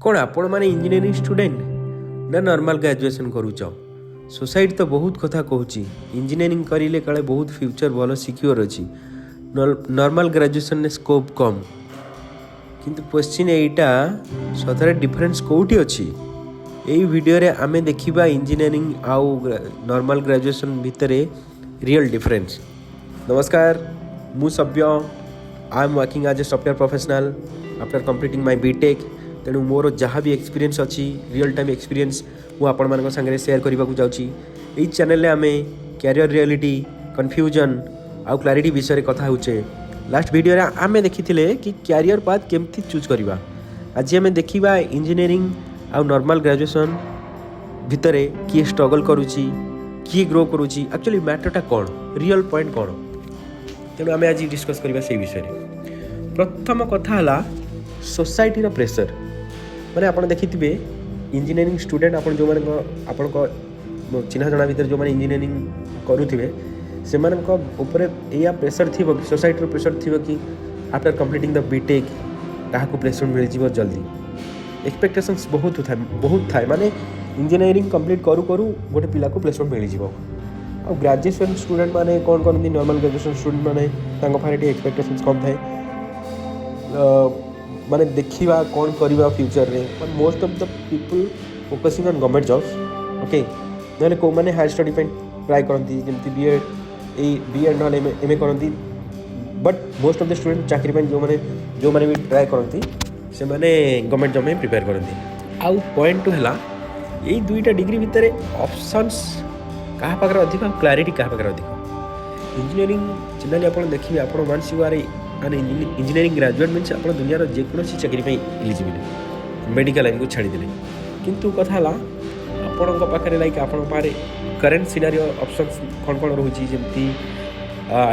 କ'ଣ ଆପଣମାନେ engineering student ନା ନର୍ମାଲ୍ ଗ୍ରାଜୁଏସନ୍ କରୁଛ? ସୋସାଇଟି ତ ବହୁତ କଥା କହୁଛି, ଇଞ୍ଜିନିୟରିଂ କରିଲେ କାଳେ ବହୁତ ଫ୍ୟୁଚର୍ ଭଲ ସିକ୍ୟୁର୍ ଅଛି, ନର୍ମାଲ୍ ଗ୍ରାଜୁଏସନ୍ରେ ସ୍କୋପ୍ କମ୍। କିନ୍ତୁ କ୍ୱେଶ୍ଚିନ୍ ଏଇଟା, ସତରେ ଡିଫରେନ୍ସ କେଉଁଠି ଅଛି? ଏଇ ଭିଡ଼ିଓରେ ଆମେ ଦେଖିବା ଇଞ୍ଜିନିୟରିଂ ଆଉ ନର୍ମାଲ୍ ଗ୍ରାଜୁଏସନ୍ ଭିତରେ ରିଅଲ୍ ଡିଫରେନ୍ସ। ନମସ୍କାର, ମୁଁ ସଭ୍ୟ। I am working as a software professional after completing my B.Tech. ତେଣୁ ମୋର ଯାହା ବି ଏକ୍ସପିରିଏନ୍ସ ଅଛି, ରିଅଲ୍ ଟାଇମ୍ ଏକ୍ସପିରିଏନ୍ସ, ମୁଁ ଆପଣମାନଙ୍କ ସାଙ୍ଗରେ ସେୟାର କରିବାକୁ ଯାଉଛି। ଏଇ ଚ୍ୟାନେଲରେ ଆମେ କ୍ୟାରିୟର ରିଆଲିଟି, କନଫ୍ୟୁଜନ୍ ଆଉ କ୍ଲାରିଟି ବିଷୟରେ କଥା ହେଉଛେ। ଲାଷ୍ଟ ଭିଡ଼ିଓରେ ଆମେ ଦେଖିଥିଲେ କି କ୍ୟାରିୟର ପାଥ୍ କେମିତି ଚୁଜ୍ କରିବା। ଆଜି ଆମେ ଦେଖିବା ଇଞ୍ଜିନିୟରିଂ ଆଉ ନର୍ମାଲ୍ ଗ୍ରାଜୁଏସନ୍ ଭିତରେ କିଏ ଷ୍ଟ୍ରଗଲ୍ କରୁଛି, କିଏ ଗ୍ରୋ କରୁଛି, ଆକ୍ଚୁଆଲି ମ୍ୟାଟରଟା କ'ଣ, ରିଅଲ୍ ପଏଣ୍ଟ କ'ଣ। ତେଣୁ ଆମେ ଆଜି ଡିସ୍କସ୍ କରିବା ସେଇ ବିଷୟରେ। ପ୍ରଥମ କଥା ହେଲା ସୋସାଇଟିର ପ୍ରେସର। ମାନେ ଆପଣ ଦେଖିଥିବେ, ଇଞ୍ଜିନିୟରିଂ ଷ୍ଟୁଡେଣ୍ଟ ଆପଣ ଯେଉଁମାନଙ୍କ, ଆପଣଙ୍କ ଚିହ୍ନା ଜଣା ଭିତରେ ଯେଉଁମାନେ ଇଞ୍ଜିନିୟରିଂ କରୁଥିବେ, ସେମାନଙ୍କ ଉପରେ ଏଇଆ ପ୍ରେସର ଥିବ କି ସୋସାଇଟିର ପ୍ରେସର ଥିବ କି ଆଫ୍ଟର କମ୍ପ୍ଲିଟିଂ ଦ ବିଟେକ୍ କାହାକୁ ପ୍ଲେସମେଣ୍ଟ ମିଳିଯିବ ଜଲ୍ଦି। ଏକ୍ସପେକ୍ଟେସନ୍ସ ବହୁତ ଥାଏ, ବହୁତ ଥାଏ। ମାନେ ଇଞ୍ଜିନିୟରିଂ କମ୍ପ୍ଲିଟ୍ କରୁ କରୁ ଗୋଟେ ପିଲାକୁ ପ୍ଲେସମେଣ୍ଟ ମିଳିଯିବ। ଆଉ ଗ୍ରାଜୁଏସନ୍ ଷ୍ଟୁଡେଣ୍ଟ ମାନେ କ'ଣ କରନ୍ତି? ନର୍ମାଲ୍ ଗ୍ରାଜୁଏସନ୍ ଷ୍ଟୁଡେଣ୍ଟ ମାନେ, ତାଙ୍କ ପାଖରେ ଟିକେ ଏକ୍ସପେକ୍ଟେସନ୍ସ କମ୍ ଥାଏ, ମାନେ ଦେଖିବା କ'ଣ କରିବା ଫ୍ୟୁଚରରେ। ମାନେ most of the people focusing on government jobs, okay? ନହେଲେ କେଉଁମାନେ ହାୟର ଷ୍ଟଡ଼ି ପାଇଁ ଟ୍ରାଏ କରନ୍ତି, ଯେମିତି ବି ଏଡ଼୍, ଏଇ ବି ଏଡ଼୍ ନହେଲେ ଏମ୍ ଏ କରନ୍ତି। But most of the student ଚାକିରି ପାଇଁ ଯେଉଁମାନେ ବି ଟ୍ରାଏ କରନ୍ତି, ସେମାନେ ଗଭର୍ଣ୍ଣମେଣ୍ଟ ଜବ୍ ପାଇଁ ପ୍ରିପେୟାର କରନ୍ତି। ଆଉ ପଏଣ୍ଟ ହେଲା, ଏଇ ଦୁଇଟା ଡିଗ୍ରୀ ଭିତରେ ଅପସନ୍ସ କାହା ପାଖରେ ଅଧିକ ଆଉ କ୍ଲାରିଟି କାହା ପାଖରେ ଅଧିକ? ଇଞ୍ଜିନିୟରିଂ ଜେନେରାଲି ଆପଣ ଦେଖିବେ, ଆପଣ once you are an engineering graduate means ଆପଣ ଦୁନିଆର ଯେକୌଣସି ଚାକିରି ପାଇଁ ଇଲିଜିବଲ୍, ମେଡ଼ିକାଲ ଲାଇନ୍କୁ ଛାଡ଼ିଦେଲେ। କିନ୍ତୁ କଥା ହେଲା, ଆପଣଙ୍କ ପାଖରେ ଲାଇକ୍ ଆପଣଙ୍କ ପାଖରେ କରେଣ୍ଟ ସିନାରିଓ ଅପସନ୍ସ କ'ଣ କ'ଣ ରହୁଛି? ଯେମିତି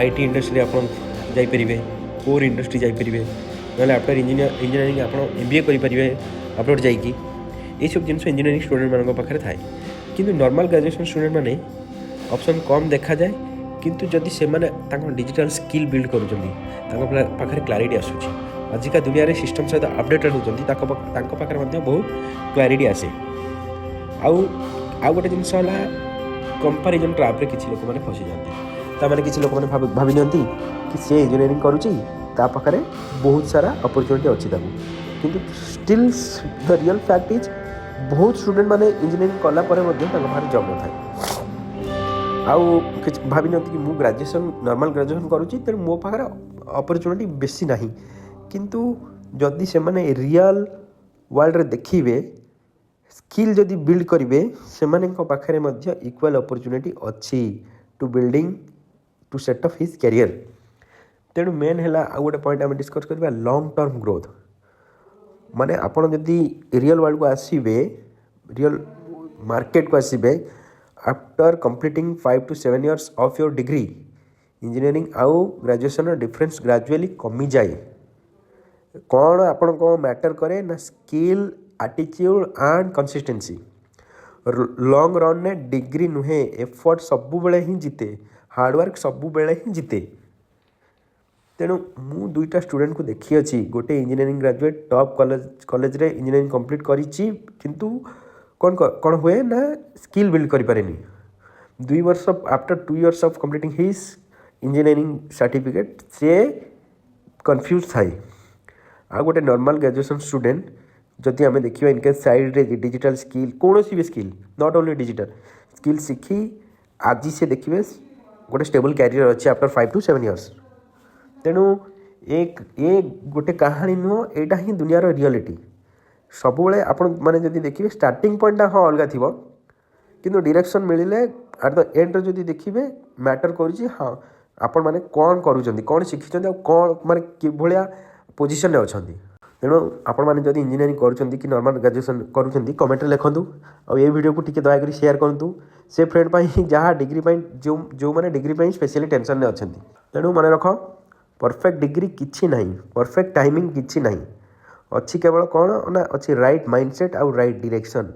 IT ଇଣ୍ଡଷ୍ଟ୍ରିରେ ଆପଣ ଯାଇପାରିବେ, କୋର୍ ଇଣ୍ଡଷ୍ଟ୍ରି ଯାଇପାରିବେ, ନହେଲେ ଆଫ୍ଟର ଇଞ୍ଜିନିୟରିଂ ଆପଣ ଏମ୍ ବି ଏ କରିପାରିବେ ଅବ୍ରୋଡ଼ ଯାଇକି। ଏଇସବୁ ଜିନିଷ ଇଞ୍ଜିନିୟରିଂ ଷ୍ଟୁଡେଣ୍ଟମାନଙ୍କ ପାଖରେ ଥାଏ। କିନ୍ତୁ ନର୍ମାଲ୍ ଗ୍ରାଜୁଏସନ୍ ଷ୍ଟୁଡେଣ୍ଟମାନେ ଅପସନ୍ କମ୍ ଦେଖାଯାଏ। କିନ୍ତୁ ଯଦି ସେମାନେ ତାଙ୍କ ଡିଜିଟାଲ୍ ସ୍କିଲ୍ ବିଲ୍ଡ କରୁଛନ୍ତି, ତାଙ୍କ ପାଖରେ କ୍ଲାରିଟି ଆସୁଛି, ଆଜିକା ଦୁନିଆରେ ସିଷ୍ଟମ୍ ସହିତ ଅପଡ଼େଟେଡ଼ ହେଉଛନ୍ତି, ତାଙ୍କ ପାଖରେ ମଧ୍ୟ ବହୁତ କ୍ଲାରିଟି ଆସେ। ଆଉ ଗୋଟେ ଜିନିଷ ହେଲା, କମ୍ପାରିଜନ୍ ଟ୍ରାପ୍ରେ କିଛି ଲୋକମାନେ ଫସିଯାଆନ୍ତି। ତାମାନେ କିଛି ଲୋକମାନେ ଭାବି ନିଅନ୍ତି କି ସେ ଇଞ୍ଜିନିୟରିଂ କରୁଛି, ତା ପାଖରେ ବହୁତ ସାରା ଅପରଚ୍ୟୁନିଟି ଅଛି ତାକୁ। କିନ୍ତୁ still the real fact is ବହୁତ ଷ୍ଟୁଡେଣ୍ଟ ମାନେ ଇଞ୍ଜିନିୟରିଂ କଲା ପରେ ମଧ୍ୟ ତାଙ୍କ ପାଖରେ ଜବ୍ ନଥାଏ। ଆଉ କିଛି ଭାବି ନିଅନ୍ତି କି ମୁଁ ଗ୍ରାଜୁଏସନ୍, ନର୍ମାଲ୍ ଗ୍ରାଜୁଏସନ୍ କରୁଛି, ତେଣୁ ମୋ ପାଖରେ ଅପରଚ୍ୟୁନିଟି ବେଶୀ ନାହିଁ। କିନ୍ତୁ ଯଦି ସେମାନେ ରିଅଲ୍ ୱାର୍ଲଡ଼ରେ ଦେଖିବେ, ସ୍କିଲ୍ ଯଦି ବିଲ୍ଡ କରିବେ, ସେମାନଙ୍କ ପାଖରେ ମଧ୍ୟ ଇକ୍ୱାଲ୍ ଅପରଚ୍ୟୁନିଟି ଅଛି to building, to set up his career. ତେଣୁ ମେନ୍ ହେଲା, ଆଉ ଗୋଟେ ପଏଣ୍ଟ ଆମେ ଡିସ୍କସ୍ କରିବା, ଲଙ୍ଗ୍ ଟର୍ମ ଗ୍ରୋଥ୍। ମାନେ ଆପଣ ଯଦି ରିଅଲ୍ ୱାର୍ଲଡ଼କୁ ଆସିବେ, ରିଅଲ୍ ମାର୍କେଟକୁ ଆସିବେ, after completing 5 to 7 years of your degree, engineering ଆଉ ଗ୍ରାଜୁଏସନ୍ର ଡିଫରେନ୍ସ ଗ୍ରାଜୁଆଲି କମିଯାଏ। କ'ଣ ଆପଣଙ୍କ ମ୍ୟାଟର୍ କରେ ନା skill, attitude and consistency. Long ରନ୍ରେ degree ନୁହେଁ, ଏଫର୍ଟ ସବୁବେଳେ ହିଁ ଜିତେ, ହାର୍ଡ଼ୱାର୍କ ସବୁବେଳେ ହିଁ ଜିତେ। ତେଣୁ ମୁଁ ଦୁଇଟା ଷ୍ଟୁଡେଣ୍ଟକୁ ଦେଖିଅଛି। ଗୋଟେ ଇଞ୍ଜିନିୟରିଂ ଗ୍ରାଜୁଏଟ୍, ଟପ୍ କଲେଜରେ ଇଞ୍ଜିନିୟରିଂ କମ୍ପ୍ଲିଟ୍ କରିଛି, କିନ୍ତୁ କ'ଣ ହୁଏ ନା ସ୍କିଲ୍ ବିଲ୍ଡ କରିପାରେନି। 2 ବର୍ଷ, after 2 years of completing his engineering certificate, ସେ କନଫ୍ୟୁଜ୍ ଥାଏ। ଆଉ ଗୋଟେ ନର୍ମାଲ୍ ଗ୍ରାଜୁଏସନ୍ ଷ୍ଟୁଡେଣ୍ଟ ଯଦି ଆମେ ଦେଖିବା, ଇନକେସ୍ ସାଇଡ଼୍ରେ ଡିଜିଟାଲ୍ ସ୍କିଲ୍, କୌଣସି ବି skill, not only digital skill ଶିଖି ଆଜି ସେ ଦେଖିବେ ଗୋଟେ ଷ୍ଟେବଲ୍ କ୍ୟାରିୟର୍ ଅଛି ଆଫ୍ଟର 5 ଟୁ 7 ଇୟର୍ସ। ତେଣୁ ଏ ଗୋଟେ କାହାଣୀ ନୁହଁ, ଏଇଟା ହିଁ ଦୁନିଆର ରିଅଲିଟି। ସବୁବେଳେ ଆପଣ ମାନେ ଯଦି ଦେଖିବେ, ଷ୍ଟାର୍ଟିଂ ପଏଣ୍ଟଟା ହଁ ଅଲଗା ଥିବ, କିନ୍ତୁ ଡିରେକ୍ସନ୍ ମିଳିଲେ ଆଟ୍ the ଏଣ୍ଡରେ ଯଦି ଦେଖିବେ, ମ୍ୟାଟର୍ କରୁଛି ହଁ ଆପଣମାନେ କ'ଣ କରୁଛନ୍ତି, କ'ଣ ଶିଖିଛନ୍ତି ଆଉ କ'ଣ ମାନେ କିଭଳିଆ ପୋଜିସନ୍ରେ ଅଛନ୍ତି। ତେଣୁ ଆପଣମାନେ ଯଦି ଇଞ୍ଜିନିୟରିଂ କରୁଛନ୍ତି କି ନର୍ମାଲ୍ ଗ୍ରାଜୁଏସନ୍ କରୁଛନ୍ତି, କମେଣ୍ଟରେ ଲେଖନ୍ତୁ। ଆଉ ଏ ଭିଡ଼ିଓକୁ ଟିକେ ଦୟାକରି ସେୟାର କରନ୍ତୁ ସେ ଫ୍ରେଣ୍ଡ ପାଇଁ ଯାହା ଡିଗ୍ରୀ ପାଇଁ, ଯେଉଁମାନେ ଡିଗ୍ରୀ ପାଇଁ ସ୍ପେଶିଆଲି ଟେନସନ୍ରେ ଅଛନ୍ତି। ତେଣୁ ମନେ ରଖ, ପରଫେକ୍ଟ ଡିଗ୍ରୀ କିଛି ନାହିଁ, ପରଫେକ୍ଟ ଟାଇମିଂ କିଛି ନାହିଁ। ଅଛି କେବଳ କ'ଣ ନା ଅଛି ରାଇଟ୍ ମାଇଣ୍ଡସେଟ୍ ଆଉ ରାଇଟ୍ ଡିରେକ୍ସନ୍।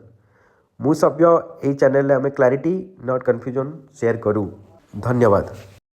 ମୁଁ ସଭ୍ୟ। ଏଇ ଚ୍ୟାନେଲରେ ଆମେ କ୍ଲାରିଟି, not confusion share କରୁ। ଧନ୍ୟବାଦ।